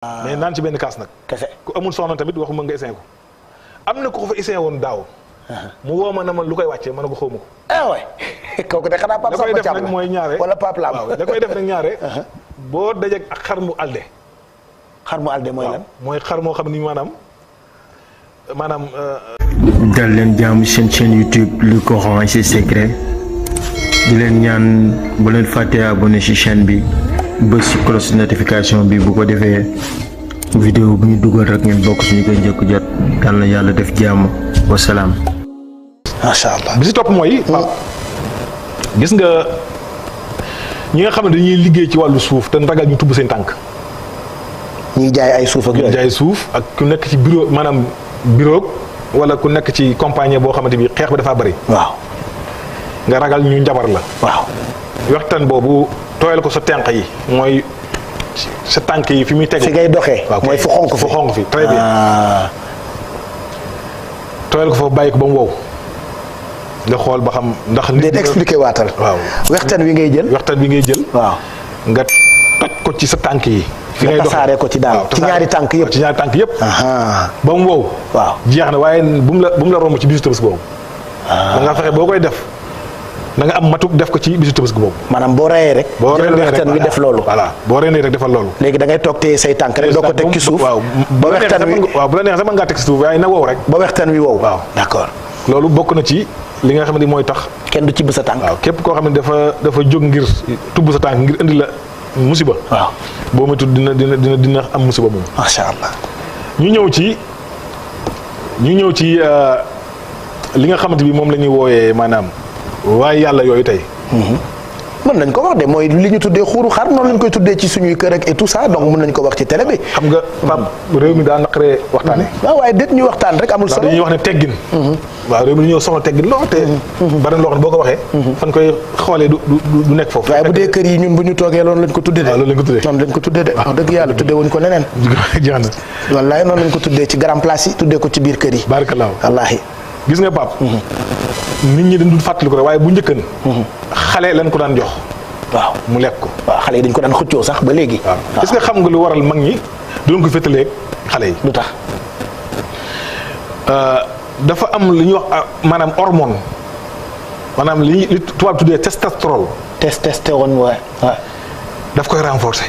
mais naan ci benn kaas nag. kese ku amul soxna tamit waxuma nga essayé ko. am na ko fa essayé woon daaw. mu woo ma na ma lu koy wàccee ma ne ko xaw ma ko. waay kooku de xanaa Pape Samba Thiam la mooy ñaare wala Pape Lam. waaw da koy def nag ñaare. boo dajeeg ak xar mu alde. xar mu alde mooy lan. mooy xar moo xam ni maanaam. dal leen jaamu seen chaîne YouTube Le Coran et ses secrets di leen ñaan bu leen fàttee abonné ci chaîne bi bës ci cloche notification bi bu ko defee vidéo bu ñu dugal rek ngeen bokk suñu koy njëkk jot dal na yàlla def jàmm wasalaam. macha allah bi si topp mooy. gis nga ñi nga xam ne dañuy liggéey ci wàllu suuf te ragal ñu tubb seen tànk. ñuy jaay ay suuf ak yooyu jaay suuf ak ku nekk ci bureau maanaam bureau wala ku nekk ci compagnie boo xamante bi xeex bi dafa bari. waaw. nga ragal ñu njabar la. waaw. waxtaan boobu tooyal ko sa tànk yi mooy sa tànk yi fi muy tegu. fi ngay doxee. mooy fu xonk fu xonk fi très bien. tooyal ko foofu bàyyi ko ba mu wow. nga xool ba xam ndax. nit expliqué waatal. waaw waxtaan wi ngay jël. waxtaan bi ngay jël. waaw nga toj ko ci sa tànk yi. fi ngay doxee tasaare ko ci daal ci ñaari tànk yëpp. ci ñaari tànk yëpp. ba mu wow. waaw jeex na waaye bu mu la romb ci bisu Tabaski boobu. da nga fexe boo koy def na nga am matuk def ko ci bisu Tabaski boobu. maanaam boo reyee rek. boo rendee rek waxtaan wi def loolu. voilà boo rendee rek defal loolu. léegi da ngay toog téye say tànk rek doo ko teg ci suuf. waaw ba waxtaan wi waaw bu la neexee sax mën ngaa teg ci suuf waaye na wow rek. ba waxtaan wi wow. waaw d'accord. loolu bokk na ci li nga xam ne mooy tax. kenn du ci bës sa tànk. waaw képp koo xam ne dafa jóg ngir tubb sa tànk ngir indi la musiba. waaw boo ma tudd dina am musiba moom. macha allah. ñu ñëw ci li nga xamante bi moom la ñuy wooyee maanaam waaye yàlla yooyu tey. mën nañ ko wax de mooy li ñu tuddee xuuru xar noonu lañ koy tuddee ci suñuy kër ak et tout ça donc mën nañ ko wax ci télé bi. xam nga Pape réew mi daa naqaree waxtaane. waaw waaye déet ñu waxtaan rek amul solo. dañuy wax ne teggin. waaw réew mi dañoo soxla teggin lool te. bari na loo xam ne boo ko waxee. fan koy xoolee du nekk foofu. waaye bu dee kër yi ñun bu ñu toogee loolu lañ ko tuddee de. waaw loolu lañ ko tuddee noonu lañ ko tuddee de. wax dëgg yàlla tuddee wuñ ko neneen. jeex na. wallaay noonu lañ ko tuddee ci grand place yi tuddee ko ci biir kër yi. barakallahu wallaahi. gis nga Pape. nit ñi dañ dul fàttali ko rek waaye bu njëkkan. xale lañ ko daan jox. waaw mu lekk ko. waaw xale yi dañ ko daan xëccoo sax ba léegi. waaw est-ce que xam nga lu waral mag ñi doon ko féetalee xale yi. lu tax. dafa am lu ñuy wax maanaam hormone maanaam li tubaab tuddee testostérone. testostérone waaw. daf koy renforcer.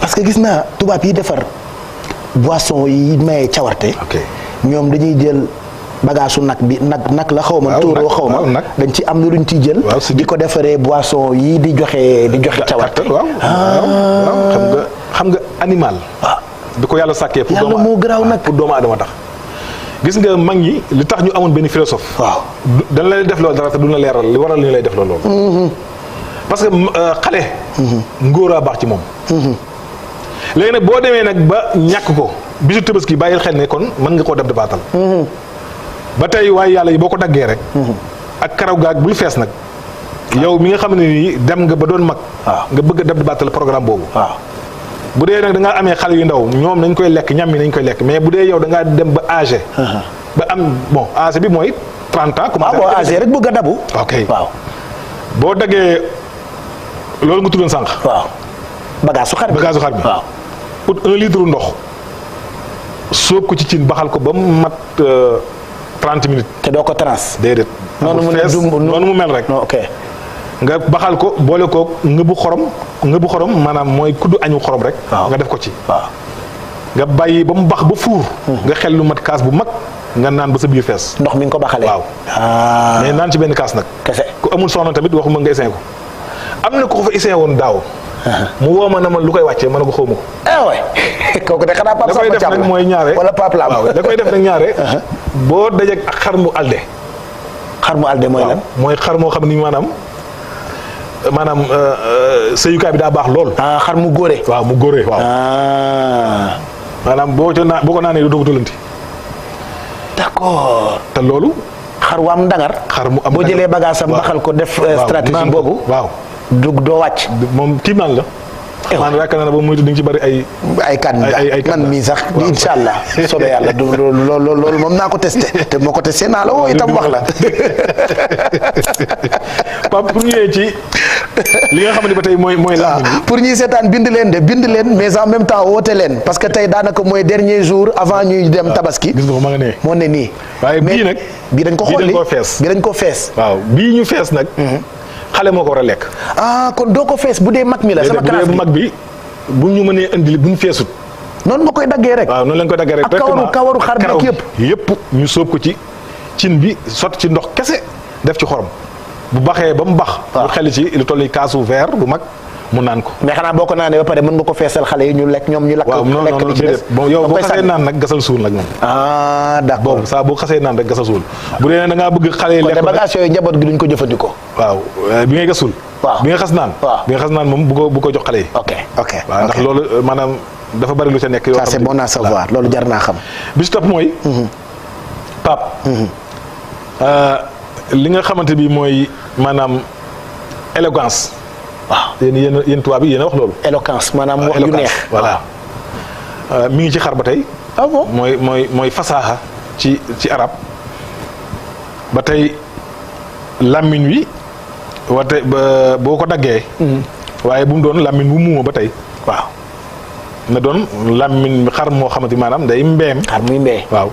parce que gis naa tubaab yi defar boisson yi maye cawarte. ñoom dañuy jël. bagaasu nag bi nag la xaw ma tóoroo xaw ma dañ ci am na luñ ciy jël di ko defaree boisson yii di joxe cawarte waaw xam nga animal bi ko yàlla sàkkee pour yàlla moo garaaw nag pour doomu aadama tax gis nga mag ñi li tax ñu amoon benn philosophe waaw dañ lay def loolu dara te du la leeral li waral li ñu lay def loolu parce que xale ngóor a baax ci moom léegi nag boo demee nag ba ñàkk ko bisu Tabaski bàyyil xel ne kon mën nga koo def baatal ba tey waaye yàlla yi boo ko daggee rek. ak karaw gaag bul fees nag. yow mi nga xam ne nii dem nga ba doon mag. nga bëgg a def baatal programme boobu. bu dee nag da ngaa amee xale yu ndaw ñoom nañ koy lekk ñam yi nañ koy lekk mais bu dee yow da ngaa dem ba âgé. ba am bon âgé bi mooy 30 ans. commencé boo âgé rek bëgg a dabu. ok waaw. boo daggee loolu nga tuddoon sànq. waaw bagaasu xar bi bagaasu xar bi. waaw ut 1 litre ndox sóob ko ci cin baxal ko ba mu mat. 30 minutes. te doo ko trans. déedéet. noonu mu mel rek. ok nga baxal ko boole koog ngëbu xorom maanaam mooy kuddu añu xorom rek. nga def ko ci. waaw nga bàyyi ba mu bax ba fuur. nga xel lu mat kaas bu mag nga naan ba sa biir fees. ndox mi nga ko baxalee. waaw mais naan ci benn kaas nag. kese ku amul soxna tamit waxuma nga essayé ko. am na ko fa essayé woon daaw. mu woo ma na ma lu koy wàccee ma ne ko xaw ma ko. waay kooku de xanaa Pape Samba Thiam la mooy ñaare wala Pape Lam. waaw da koy def nag ñaare. boo dajeeg ak xar mu alde. xar mu alde mooy lan. mooy xar moo xam ni maanaam sëyukaay bi daa baax lool. xar mu góore. waaw mu góore waaw. maanaam boo ko naanee du doog a tollanti. d'accord. te loolu. xar waam ndangar. xar mu am boo jëlee bagage am baxal ko def. stratégie boobu waaw. doo wàcc. moom kii naan la. man yaakaar naa ne ba muy di nga ci bari ay candidat man mii sax incha allah soobee yàlla loolu moom naa ko testé te moo ko testé naa la woo itam wax la. Pape pour ñëwee ci li nga xam ne ba tey mooy làmb bi. pour ñuy seetaan bind leen mais en même temps woote leen parce que tey daanaka mooy dernier jour avant ñuy dem tabaski. gis nga ko ma nga ne. moo ne nii. waaye bii nag bii dañ ko xolli bii dañ ko fees. waaw bii ñu fees nag. xale moo ko war a lekk. kon doo ko fees bu dee mag mi la. sama classe bu mag bi bu ñu mënee indi bu ñu feesut. noonu nga koy daggee rek. waaw noonu lañ koy daggee rek. ak kawaru xar bi yëpp ñu sóob ko ci cin bi sotti ci ndox kese def ci xorom bu baxee ba mu bax. ñu xel ci lu toll ni kaasu verre bu mag mu naan ko. mais xanaa boo ko naanee ba pare mën nga ko feesal xale yi ñu lekk ñoom ñu lakk. waaw non non déedéet bon yow boo xasee naan nag gasal suul nag moom. d'accord boobu saa boo xasee naan rek gasal suul. bu dee da ngaa bëgg xale yi lekk kon bagage yooyu njaboot gi duñ ko jëfandikoo. waaw bi ngay gasul. waaw bi nga xas naan. bi nga xas naan moom bu ko jox xale yi. ok waaw ndax loolu maanaam dafa bari lu ca nekk. yoo xam ça c'est bon à savoir loolu jar naa xam. bi si topp mooy. Pape. li nga xamante bi mooy maanaam élégance. waaw yéen tubaab yi yéen a wax loolu. éloquence maanaam wax yu neex. voilà mi ngi ci xar ba tey. bon mooy fasaaxa ci arab ba tey làmmiñ wi wate ba boo ko daggee. waaye bu mu doon làmmiñ bu muuma ba tey. waaw na doon làmmiñ xar moo xamante maanaam day mbeem. xar muy mbee. waaw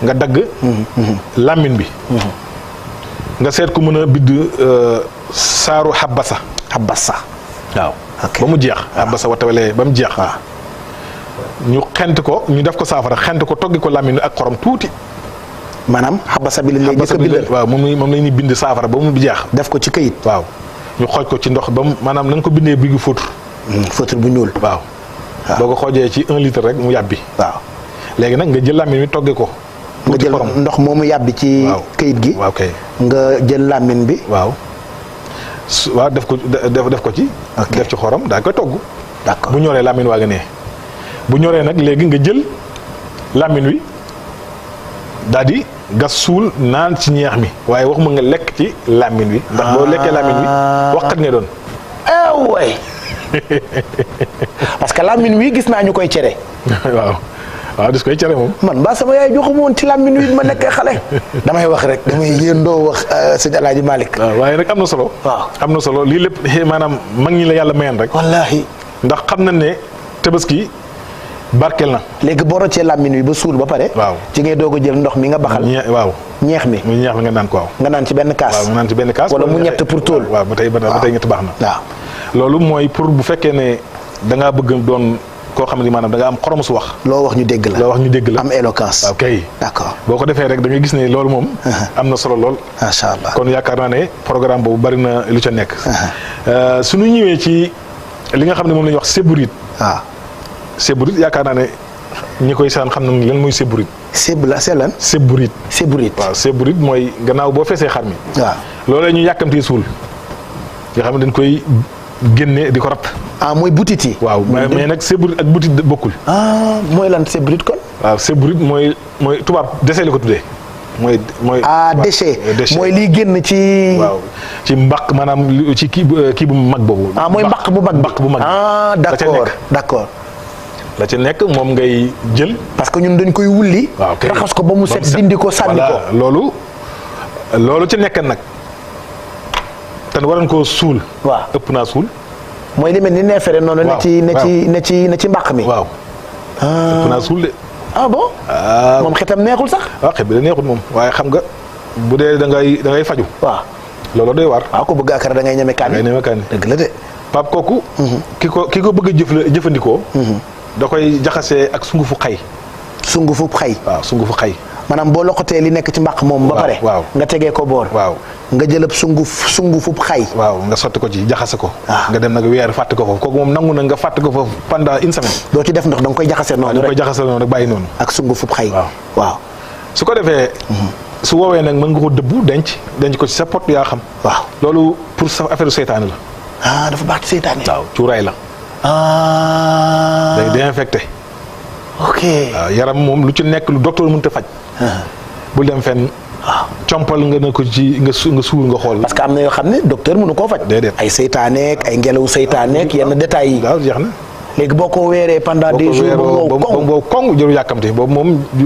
nga dagg. làmmiñ bi. nga seet ku mën a bidd saaru xabasa. waaw. ba mu jeex. xabasa watawalee ba mu jeex. waaw ñu xent ko ñu def ko saafara xent ko toggi ko làmmiñ ak xorom tuuti. maanaam xabasa bi lañ lay gis a bindal. waaw moom la ñuy bind saafara ba mu jeex. def ko ci këyit. waaw ñu xooj ko ci ndox ba mu maanaam na nga ko bindee bi gu fóotur. fóotur bu ñuul. waaw boo ko xoojee ci 1 litre rek mu yàbbi. waaw léegi nag nga jël làmmiñ mi togge ko. nga jël ndox moomu yàbbi ci këyit gi. waaw kay nga jël làmmiñ bi. waaw def ko ci. def ci xorom daa koy togg. d'accord bu ñoree làmmiñ waa nga nee bu ñoree nag léegi nga jël làmmiñ wi daal di gas suul naan ci ñeex mi waaye waxuma nga lekk ci làmmiñ wi. ndax boo lekkee làmmiñ wi waxkat ngay doon. waay parce que làmmiñ wi gis naa ñu koy cere. waaw dis koy cere moom. man mbaa sama yaay joxuma woon ci làmmiñ wi ma nekkee xale. damay wax rek damay yéendoo wax sëñ El Hadj Malick. waaw waaye nag am na solo. waaw am na solo lii lépp maanaam mag ñi la yàlla mayan rek. wallaahi. ndax xam na ne tabaski barkeel na. léegi boo roccee làmmiñ wi ba suul ba pare. waaw ci ngay doog a jël ndox mi nga baxal. ñeex mi nga naan ko waaw. nga naan ci benn kaas. waaw nga naan ci benn kaas. wala mu ñett pour tool. waaw ba tey ñett baax na. waaw loolu mooy pour bu fekkee ne da ngaa bëgg doon koo xam ne maanaam da nga am xorom su wax. loo wax ñu dégg la. am éloquence. waaw kay d'accord boo ko defee rek da nga gis ne loolu moom. am na solo lool. macha allah kon yaakaar naa ne programme boobu bari na lu ca nekk. suñu ñëwee ci li nga xam ne moom la ñuy wax séburit. waaw séburit yaakaar naa ne ñi koy saan xam nañ lan mooy séburit. c'est lan. séburit. waaw séburit mooy gannaaw boo feesee xar mi. waaw loolu la ñuy yàkkamtee suul nga xam ne dañ koy génne di ko rat. mooy butit yi. waaw mais nag séburit ak butit bokkul. mooy lan séburit kon. waaw séburit mooy tubaab déchet la ko tuddee. mooy déchet mooy liy génn ci. waaw ci mbaq maanaam ci kii bu mag boobu. mooy mbaq bu mag. d'accord. la ca nekk moom ngay jël. parce que ñun dañ koy wulli. waaw kay raxas ko ba mu set dindi ko sànni ko. loolu ci nekk nag te waroon koo suul. waaw ëpp naa suul. mooy li mel ni neefere noonu. ne ci mbaq mi. waaw ëpp naa suul de. bon. moom xetam neexul sax. waaw xet bi da neexul moom waaye xam nga bu dee da ngay faju. waaw loolu doy waar. waaw ko bëgg akara da ngay ñeme kaani. dëgg la de. Pape kooku. ki ko bëgg a jëfandikoo. da koy jaxasee ak sungufu xay. sungufu xay. waaw sungufu xay. maanaam boo loqatee li nekk ci mbaq moom. ba pare waaw nga tegee ko boor. waaw nga jëlëb sungufu xay. waaw nga sotti ko ci jaxase ko. nga dem nag weer fàtte ko foofu kooku moom nangu na nga fàtte ko foofu pendant une semaine. doo ci def ndox da nga koy jaxase noonu rek. da nga koy jaxase noonu rek bàyyi noonu. ak sungufu xay. waaw su ko defee. su woowee nag mën nga ko dëbbu denc ko ci sa pot yaa xam. waaw loolu pour sa affaire seytaane la. dafa baax ci seytaane. waaw cuuraay la. day désinfecté. ok waaw yaram moom lu ci nekk lu docteur mënut a faj. bul dem fenn. waaw compal nga ne ko ci nga suur nga xool. parce que am na yoo xam ne docteur mënu koo faj. déedéet ay seytaaneek ay ngelaw seytaaneek yenn détails yi. waaw jeex na. léegi boo ko weeree pendant des jours ba mu wow koŋ jëru yàkkamti boobu moom du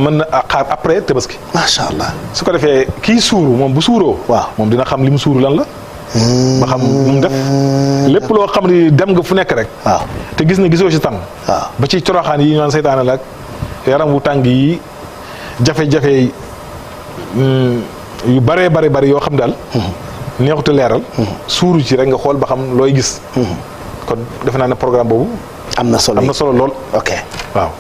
mën na xaar après tabaski. macha allah. su ko defee kii suuru moom bu suuroo. waaw moom dina xam li mu suuru lan la. ba xam mu def lépp loo xam ni dem nga fu nekk rek. waaw te gis na gisoo ci tan. waaw ba ci coroxaan yi ñu naan seytaane la ak yaram wu tàng yi jafe-jafe yu bëree bëri yoo xam daal. neexute leeral. suuru ci rek nga xool ba xam looy gis. kon defe naa ne programme boobu. am na solo lool. ok waaw.